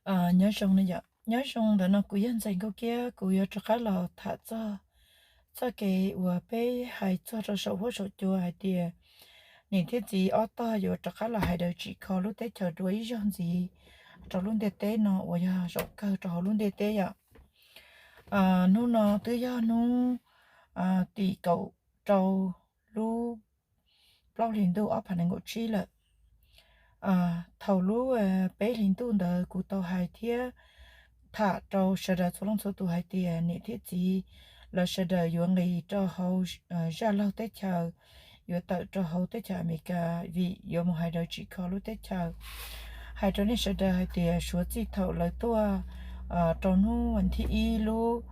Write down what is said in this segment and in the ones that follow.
Nyob zoo, nyob zoo, ntawm no kuv yog Ntxhais Nkauj Kiab, kuv yuav rov qab los tham txog txoj kev uas peb hais txog rau saum huab saum cua hais tias niam thiab txiv ob tog yuav rov qab los hais daws tsim kho lub teb chaws dua ib zaug ntxiv rau lub ntiaj teb no uas yog zaum kawg rau hauv lub ntiaj teb yom. Hnub no twb yog hnub tim kaum rau lub plaub hlis ntuj ob phav nees nkaum tsib lawm. Thaum lub peb hlis ntuj ntawd kuv tau hais thiab tham rau sawv daws txhua leej txhua tus hais tias niam thiab txiv lawv sawv daws yuav nqis rau hauv zaj laug teb chaws, yuav tawm rau hauv teb chaws Amelikas vim yuav mus hais daws tsim kho lub teb chaws. Hais rau nej sawv daws hais tias suav txij thaum lawv tuaj rau hnub vas thib ib lub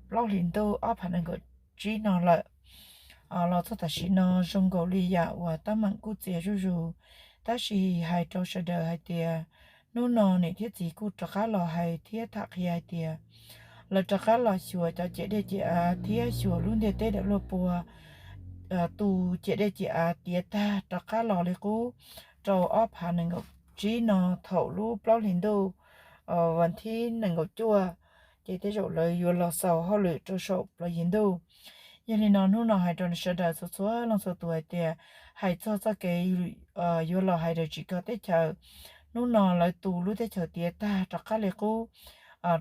plaub hlis ntuj ob phav nees nkaum tsib no lawm los txog tam sim no zoo nkaus li yam uas teeb meem kuj txias zuj zus. Tab sis hais rau sawv daws hais tias hnub no niam thiab txiv kuj rov qab los hais thiab tham qhia hais tias lawv rov qab los xyuas cov ciam dej ciam av thiab xyuas lub ntiaj teb daim luaj pua, tus ciam dej ciam av tiav tag rov qab los li qub rau ob phav nees nkaum tsib no thaum lub plaub hlis ntuj vas thib nees nkaum cuaj, ces tej zaum lawv yuav los xaus hauj lwm rau saum plaws yim ntuj. Yog li no hnub no hais rau sawv daws txhua txhua leej txhua tus hais tias hais txog txoj kev yuav los hais daws tsim kho teb chaws, hnub no lawv tu lub teb chaws tiav tag rov qab li qub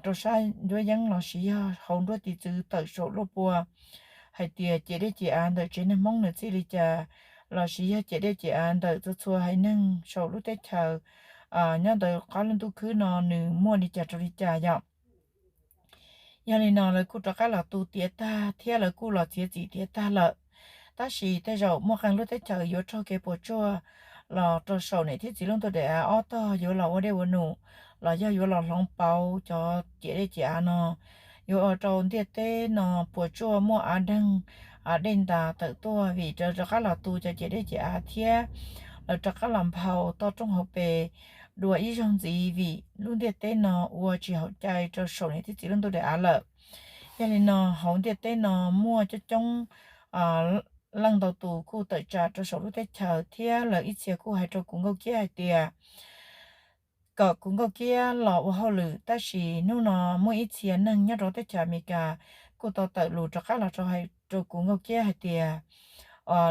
rau sab nruab yeeb los sis yog hauv nruab tiv txwv tawm saum luaj pua hais tias ciam dej ciam av ntawm tsev neeg Hmoob nws txij li cas, los sis yog ciam dej ciam av ntawm txhua txhua haiv neeg saum lub teb chaws nyob ntawm qab lub ntuj khwb no nws muaj li cas rau li cas yom. Yog li no lawv kuj rov qab los tu tiav tag thiab lawv kuj los txiav txim tiav tag lawm. Tab sis tej zaum muaj qee lub teb chaws yuav raug kev puas tsuaj los rau saum niam thiab txiv lub ntuj daim av ob tog yuav los ua dej ua num, los yog yuav los hloov pauv cov ciam dej ciam av no, yuav ua rau ntiaj teb no puas tsuaj muaj av deeg, av dej ntas tawm tuaj vim lawv rov qab los tu cov ciam dej ciam av thiab lawv rov qab los nphau toj roob hauv pes dua ib zaug ntxiv vim lub ntiaj teb no ua tsis haum cai rau saum niam thiab txiv lub ntuj daim av lawm. Yog li no hauv ntiaj teb no muaj coob coob leej ntau tus kuj tawm tsam rau saum lub teb chaws thiab lawv ib txhia kuj hais rau kuv Nkauj Kiab hais tias kom kuv Nkauj Kiab los ua hauj lwm. Tab sis hnub no muaj ib txhia neeg nyob rau teb chaws Amelikas kuj tau tawm lus rov qab los rau hais rau kuv Nkauj Kiab hais tias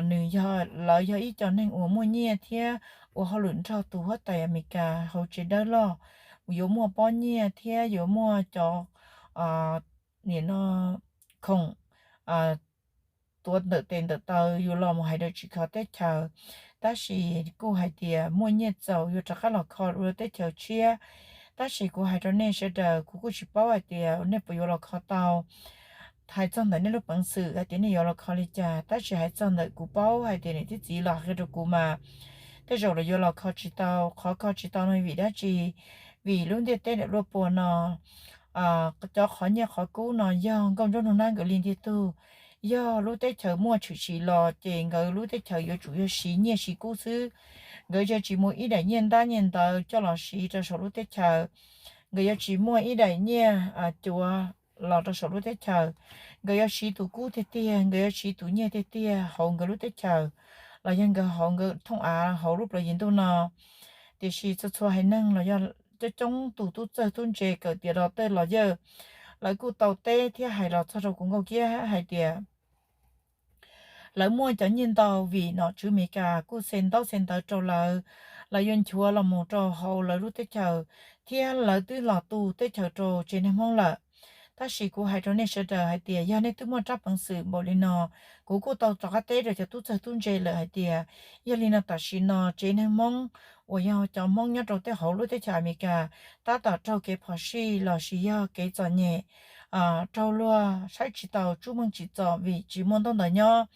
nws yog, lawv yog ib co neeg uas muaj nyiaj thiab ua hauj lwm nrog tus huab tais Amelikas hauv tsev dawb loj, yuav muaj pob nyiaj thiab yuav muaj cov nim no khoom tuav ntawm tes ntawm taw yuav los mus hais daws tsim kho teb chaws. Tab sis kuj hais tias muaj nyiaj txaus yuav rov qab los kho ua teb chaws tshiab. Tab sis kuv hais rau nej sawv daws kuv kuj tsis paub hais tias nej puas yuav los kho tau. Hais txog ntawm nej lub peev xwm hais tias nej yuav los kho li cas, tab sis hais txog ntawm kuv paub hais tias niam thiab txiv los qhia rau kuv mas tej zaum los yuav los kho tsis tau. Qhov kho tsis tau no vim dab tsi? Vim lub ntiaj teb daim luaj pua no cov qhov nyiaj qhov kub no yog nkauj nraug nug nab nkawd li ntiag tug. Yog lub teb chaws muaj tshwm sim los ces nkawd lub teb chaws yuav tsum yog siv nyiaj siv kub xwb. Nkawd yog tsis muaj ib daim nyiaj ntab nyiaj ntawv coj los siv rau saum lub teb chaws. Nkawd yuav tsis muaj ib daim nyiaj cuav los rau saum lub teb chaws. Nkawd yuav siv tus kub tiag tiag, nkawd yuav siv tus nyiaj tiag tiag hauv nkawd lub teb chaws los yog nkawd hauv nkawd thooj av hauv lub plawv yim ntuj no. Tiam sis txhua txhua haiv neeg los yog coob coob tus tub txawj tub ntse kawm tiav los tej los yawg, lawv kuj tau teb thiab hais los txog rau kuv Nkauj Kiab hais tias lawv muaj cov nyiaj ntau vim nom tswv Amelikas kuj xa ntaub xa ntawv rau lawv, lawv yuav nchuav los mus rau hauv lawv lub teb chaws, thiab lawv twb los tu teb chaws rau tsev neeg Hmoob lawm. Tab sis kuv hais rau nej sawv daws hais tias yog nej twb muaj rab peev xwm npaum li no, kuv kuj tau rov qab teb rau cov tub txawj tub ntse lawm hais tias yog li no tam sim no tsev neeg Hmoob uas yog cov Hmoob nyob rau tej hauv lub teb chaws Amelikas tab tom raug kev phom sij los sis yog kev txom nyem, raug luag saib tsis taus tsub meej tsim txom vim tsis muaj ntaub ntawv nyob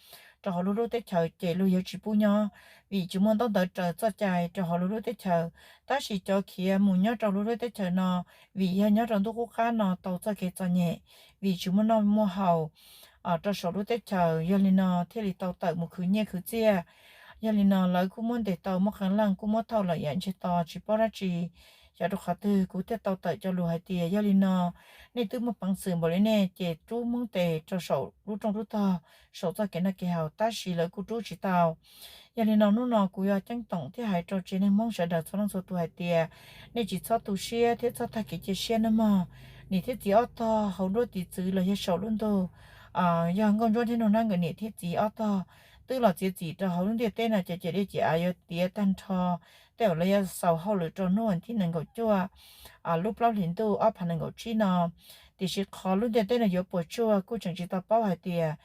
rau hauv lub lub teb chaws ces luag yuav tsis pub nyob vim tsis muaj ntaub ntawv raws txoj cai rau hauv lub lub teb chaws. Tab sis cov khiav mus nyob rau lub lub teb chaws no vim yog nyob rau ntuj qub qab no tau txoj kev txom nyem vim tsis muaj noj muaj haus rau saum lub teb chaws, yog li no thiaj li tau tawm mus khwv nyiaj khwv txiaj. Yog li no lawv kuj muab ntes tau muaj qee leej kuj muab thauj lawm yam ntsiag to tsis paub dab tsi. Xyov rau qhov twg kuv thiaj tau tawm cov lus hais tias yog li no nej twb muaj peev xwm npaum li nej ces rub Hmoob tes rau saum lub rooj lub tog, saum txoj kev noj kev haus, tab sis lawv kuj rub tsis tau. Yog li no hnub no kuv yuav ceeb toom thiab hais rau tsev neeg Hmoob sawv daws txhua leej txhua tus hais tias nej tsis txhob tu siab thiab txhob tag kev cia siab nawb mog. Niam thiab txiv ob tog hauv nruab tiv txwv los yog saum lub ntug, yog nkauj ntsuab thiab nug nab nkawd niam thiab txiv ob tog twb los txiav txim rau hauv lub ntiaj teb no ces cov dej cov av yuav tiav tag nrho. Tej zaum lawv yuav xaus hauj lwm rau hnub vas thib nees nkaum cuaj lub plaub hlis ntuj ob phav nees nkaum tsib no. Tiam sis qhov lub ntiaj teb no yuav puas tsuaj kuj tseem tsis tau paub hais tias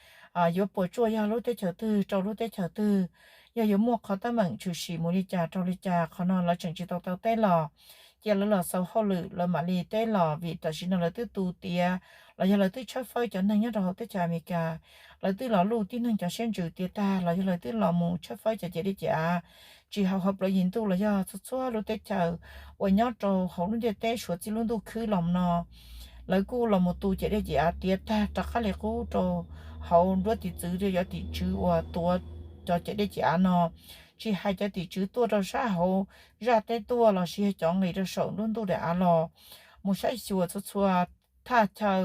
yuav puas tsuaj yog lub teb chaws twg rau lub teb chaws twg, yog yuav muaj qhov teeb meem tshwm sim mus li cas rau li cas, qhov no lawv tseem tsis tau tau teb los. Cia lawv los xaus hauj lwm lawv mam li teb los, vim tam sim no lawv twb tu tiav los yog lawv twb tshawb fawb cov neeg nyob rau hauv teb chaws Amelikas, lawv twb los luj tib neeg cov siab ntsws tiav tag los yog lawv twb los mus tshawb fawb cov ciam dej ciam av tsis haum hauv plaub hlis ntuj los yog txhua txhua lub teb chaws uas nyob rau hauv lub ntiaj teb suav txij lub ntuj khwb los no. Lawv kuj los mus tu ciam dej ciam av tiav tag rov qab li qub rau hauv nruab tiv txwv rau cov tim tswv uas tuav cov ciam dej ciam av no, tsis hais cov tim tswv tuaj rau sab hauv zaj teb tuaj los sis yog cov nqis rau saum lub ntuj daim av los, mus saib xyuas txhua txhua thaj chaw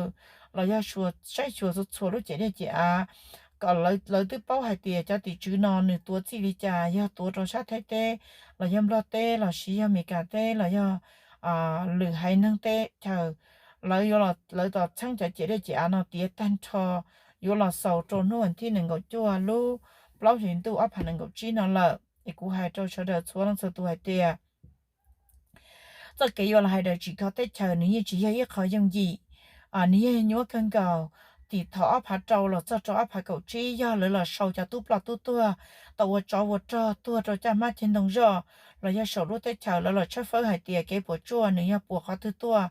los yog saib xyuas txhua txhua lub ciam dej ciam av, kom lawv twb paub hais tias cov tim tswv no nws tuav txij li cas, yog tuav rau sab Thaib teb los yog Nplog teb los sis yog Amelikas teb los yog lwm haiv neeg teb chaws. Lawv yuav, lawv tos txheeb cov ciam dej ciam av no tiav tag nrho, yuav los xaus rau hnub vas thib nees nkaum cuaj lub plaub hlis ntuj ob phav nees nkaum tsib no lawm. Es kuv hais rau sawv daws txhua leej txhua tus hais tias txoj kev yuav los hais daws tsim kho teb chaws nws yeej tsis yog ib qho yooj yim, nws yeej nyuaj kawg nkaus. Tim thaum ob phav rau los txog rau ob phav kaum tsib yog lawv los sau cov tub ploj tub tuag tau ua tsov ua rog tuag rau caj hmab ceg ntoo zoj los yog saum lub teb chaws, lawv los tshawb fawb hais tias kev puas tsuaj nws yog puas qhov twg tuaj,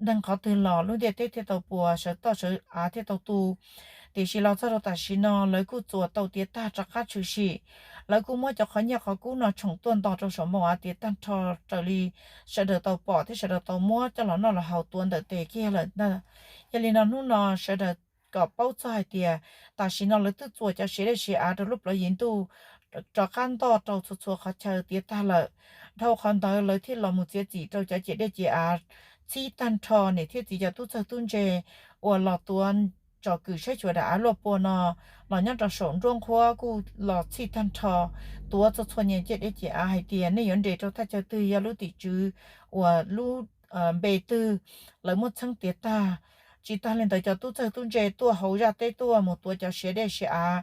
neeg qhov twg los lub ntiaj teb thiaj tau puas, sawv toj sawv av thiaj tau tu. Tiam sis los txog rau tam sim no lawv kuj txuas tau tiav tag rov qab tshwm sim, lawv kuj muab cov qhov nyiaj qhov kub no tshoom tuaj nto rau saum moo av tiav tag nrho raws li sawv daws tau pom thiab sawv daws tau muab coj los noj los haus tuav ntawm tes kiag lawm ntag. Yog li no hnub no sawv daws kom paub txog hais tias tam sim no lawv twb txuas cov siav dej siav av rau lub plawv yim ntuj rov qab ntoj rau txhua txhua qhov chaw tiav tag lawm. Dhau qhov ntawd lawv thiaj los mus txiav txim rau cov ciam dej ciam av, txhij tag nrho niam thiab txiv cov tub txawj tub ntse uas los tuav tsom kwm saib xyuas daim av luaj puas no los nyob rau saum nruab nqhuab kuj los txhij tag nrho, tuav txhua txhua niam ciam dej ciam av hais tias nej yuav nres rau thaj chaw twg, yog lub tim tswv uas lub npe twg, lawv muab txheeb tiav tag. Tsis tag li ntawd cov tub txawj tub ntse tuaj hauv zaj teb tuaj mus tuav cov siav dej siav av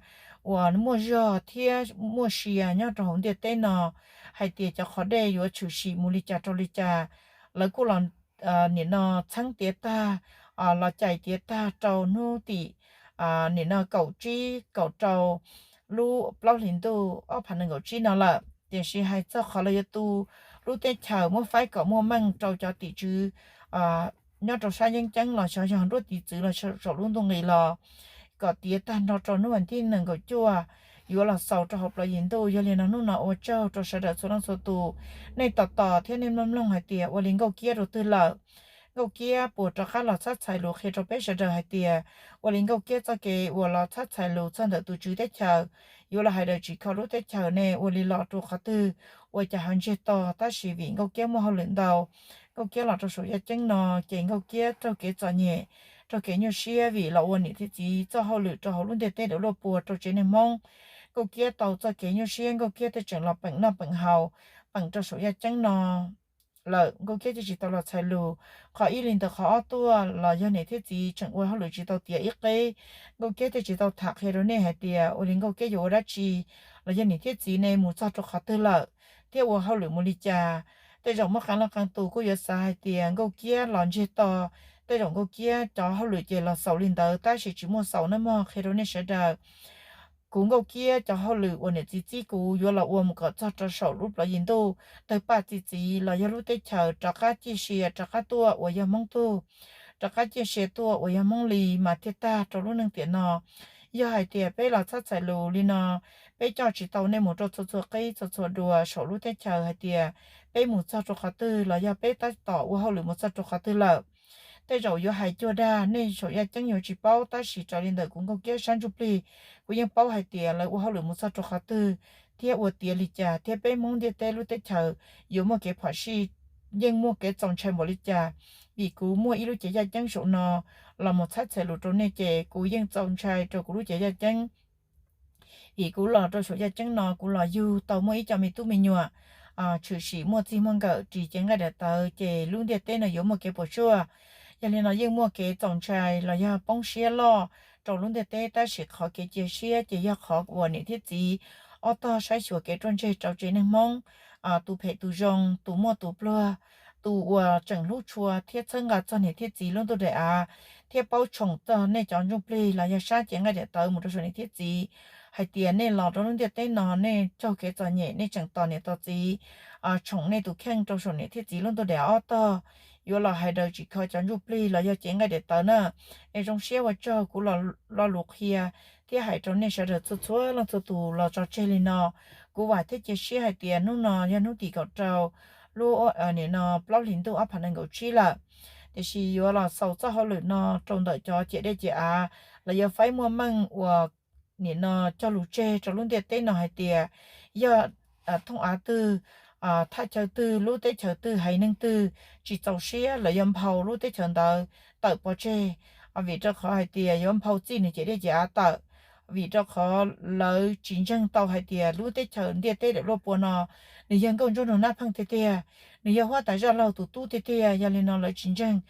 uas muaj zog thiab muaj sia nyob rau hauv ntiaj teb no hais tias cov qhov dej yuav tshwm sim mus li cas rau li cas, lawv kuj los nim no txheeb tiav tag, los cais tiav tag rau hnub tim nim no kaum tsib kaum rau lub plaub hlis ntuj ob phav nees nkaum tsib no lawm. Tiam sis hais txog qhov lawv yuav tu lub teb chaws muab faib kom muaj meej rau cov tim tswv nyob rau sab yeeb ceeb los xyov yog nruab tiv txwv los saum lub ntuj nqis los kom tiav tag nrho rau hnub vas thib nees nkaum cuaj yuav los xaus rau hauv plawv yim ntuj. Yog li no hnub no ua tsaug rau sawv daws txhua leej txhua tus, nej tos tos thiab nej mloog mloog hais tias ua li Nkauj Kiab rau twg lawm. Nkauj Kiab puas rov qab los txhab txhais lus qhia rau peb sawv daws hais tias ua li Nkauj Kiab txoj kev uas los txhab txhais lus txog ntawm tus tswv teb chaws yuav los hais daws tsim kho lub teb chaws ne ua li los rau qhov twg, ua cas ho ntsiag to. Tab sis vim Nkauj Kiab muaj hauj lwm ntau, Nkauj Kiab los rau saum yaj ceeb no ces Nkauj Kiab raug kev txom nyem, raug kev nyuaj siab vim los ua niam thiab txiv txoj hauj lwm rau hauv lub ntiaj teb dawm luaj puas rau tsev neeg Hmoob. Nkauj Kiab tau txoj kev nyuaj siab, Nkauj Kiab thiaj tseem los peem noj peem haus, peem rau saum yaj ceeb no lawm. Nkauj Kiab thiaj tsis tau los txhais lus. Qhov ib li ntawd qhov ob tuaj los yog niam thiab txiv tseem ua hauj lwm tsis tau tiav ib qeb. Nkauj Kiab thiaj tsis tau tham qhia rau nej hais tias ua li Nkauj Kiab yuav ua dab tsi, los yog niam thiab txiv ne mus txog rau qhov twg lawm thiab ua hauj lwm mus li cas. Tej zaum muaj qee leej qee tus kuj yuav xav hais tias Nkauj Kiab los ntsiag to, tej zaum Nkauj Kiab cov hauj lwm ces los xaus li ntawd, tab sis tsis muaj xaus nawb mog. Qhia rau nej sawv daws, kuv Nkauj Kiab cov hauj lwm uas niam txiv txib kuv yuav los ua mus kom txog rau saum lub plawv yim ntuj, tawg paj txi txiv los yog lub teb chaws rov qab ciaj sia rov qab tuaj uas yog Hmoob tug, rov qab ciaj sia tuaj uas yog Hmoob li mas thiaj tag rau lub neej tiam no. Yog hais tias peb los txhab txhais lus li no, peb coj tsis tau nej mus rau txhua txhua qeb txhua txhua dua saum lub teb chaws hais tias peb mus txog rau qhov twg los yog peb tab tom ua hauj lwm mus txog rau qhov twg lawm. Tej zaum yuav hais cuag dag nej saum yaj ceeb yuav tsis paub, tab sis raws li ntawm kuv Nkauj Kiab sab ntsuj plig, kuv yeej paub hais tias lawv ua hauj lwm mus txog rau qhov twg thiab ua tiav li cas, thiab peb Hmoob ntiaj teb lub teb chaws yuav muaj kev phom sij, yeej muaj kev txaus ntshai npaum li cas. Vim kuv muaj ib lub cev yaj ceeb saum no los mus txhab txhais lus rau nej ces kuv yeej txaus ntshai rau kuv lub cev yaj ceeb. Vim kuv los rau saum yaj ceeb no kuv los yug tau muaj ib co me tub me nyuam tshwm sim muaj txij muaj nkawm ris cev nqaij daim tawv ces lub ntiaj teb no yuav muaj kev puas tsuaj. Yog li no yeej muaj kev txaus ntshai los yog poob siab loj rau lub ntiaj teb, tab sis qhov kev cia siab ces yog qhov uas niam thiab txiv ob tog saib xyuas kev ruaj ntseg rau tsev neeg Hmoob, tus phem tus zoo, tus muaj tus pluag, tus uas tseem hlub tshua thiab txhawb nqa txog niam thiab txiv lub ntuj daim av, thiab paub tshoom txog nej cov ntsuj plig los yog sab cev nqaij daim tawv mus rau saum niam thiab txiv hais tias nej los rau lub ntiaj teb no nej raug kev txom nyem, nej tseem tos niam tos txiv, tshoom nej tus kheej rau saum niam thiab txiv lub ntuj daim av ob tog, yuav los hais daws tsim kho cov ntsuj plig los yog cev nqaij daim tawv na. Nej zoo siab ua tsaug kuv lo lus qhia thiab hais rau nej sawv daws txhua txhua leej txhua tus los tso tseg li no. Kuv vam thiab cia siab hais tias hnub no yog hnub tim kaum rau lub, nim no plaub hlis ntuj ob phav nees nkaum tsib lawm, tiam sis yuav los xaus txoj hauj lwm no rau ntawm cov ciam dej ciam av los yog faib muaj meej uas nim no cog lus tseg rau lub ntiaj teb no hais tias yog thooj av twg, thaj chaw twg, lub teb chaws twg, haiv neeg twg tsis txaus siab los yog nphau lub teb chaws ntawd tawm pov tseg, vim rau qhov hais tias yuav nphau txij nws ciam dej ciam av tawm, vim rau qhov lawv tsis ntseeg tau hais tias lub teb chaws ntiaj teb daim luaj pua no nws yog nkauj ntsuab nraug nab pheej tiag tiag, nws yog huab tais zaj laug tus tub tiag tiag. Yog li no lawv tsis ntseeg,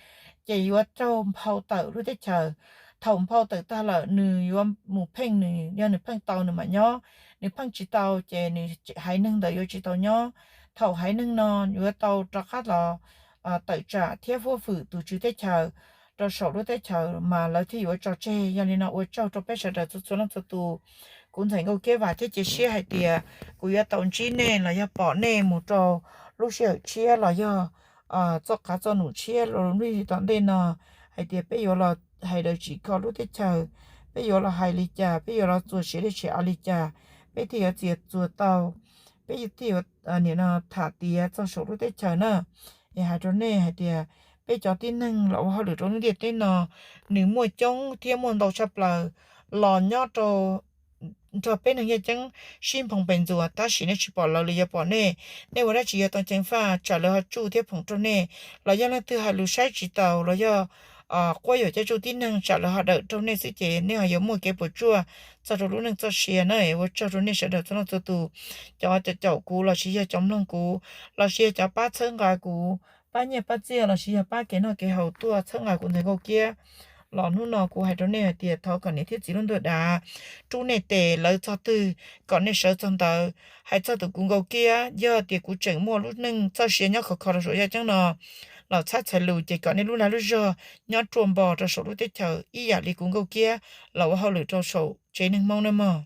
ces yuav raug nphau tawm lub teb chaws. Thaum nphau tawm tag lawm nws yuav mus pheej, nws yog nws pheej tau nws mam nyob, nws pheej tsis tau ces nws haiv neeg ntawd yuav tsis tau nyob. Thaum haiv neeg no yuav tau rov qab los tawm tsam thiab huab hwm tus tswv teb chaws rau saum lub teb chaws mas lawv thiaj yuav tso tseg. Yog li no ua tsaug rau peb sawv daws txhua txhua leej txhua tus. Kuv ntxhais Nkauj Kiab vam thiab cia siab hais tias kuv yuav tau ntsib nej los yog pom nej mus rau lub sij hawm tshiab los yog txoj qav txoj num tshiab los lub tom ntej no, hais tias peb yuav los hais daws tsim kho lub teb chaws, peb yuav los hais li cas, peb yuav los txuas siav dej siav av li cas, peb thiaj yuav txiav txuas tau, peb thiaj yuav nim no tham tiav txog saum lub teb chaws na. Es hais rau nej hais tias peb cov tib neeg los ua hauj lwm rau lub ntiaj teb no, nws muaj coob thiab muaj ntau tshaj plaws los nyob rau nrog peb neeg yaj ceeb sib nphoo pes ntxuas, tab sis nej tsis pom lawv, lawv yuav pom nej. Nej ua dab tsi yuav tau ceev faj tsam lawv ho tsuj thiab phoom raug nej, los yog leej twg hais lus saib tsis taus los yog quab yuam caij tsuj tib neeg tsam lawv ho dawm raug nej xwb ces nej ho yuav muaj kev puas tsuaj txog rau lub neej txoj sia na. Ua tsaug rau nej sawv daws txhua leej txhua tus, cov caum kuv los sis yog cov mloog kuv los sis yog cov pab txhawb nqa kuv, pab nyiaj pab txiaj los sis yog pab kev noj kev haus tuaj txhawb nqa kuv ntxhais Nkauj Kiab. Los hnub no kuv hais rau nej hais tias thov kom niam thiab txiv lub ntuj dav rub nej tes lawv txog twg kom nej sawv txog ntawd. Hais txog tus kuv Nkauj Kiab, yog tias kuv tseem muaj lub neej txoj sia nyob khov kho rau saum yaj ceeb no los txhab txhais lus ces kom nej lub lag lub zog nyob ruaj npo rau saum lub teb chaws ib yam li kuv Nkauj Kiab los ua hauj lwm rau saum tsev neeg Hmoob nawb mog.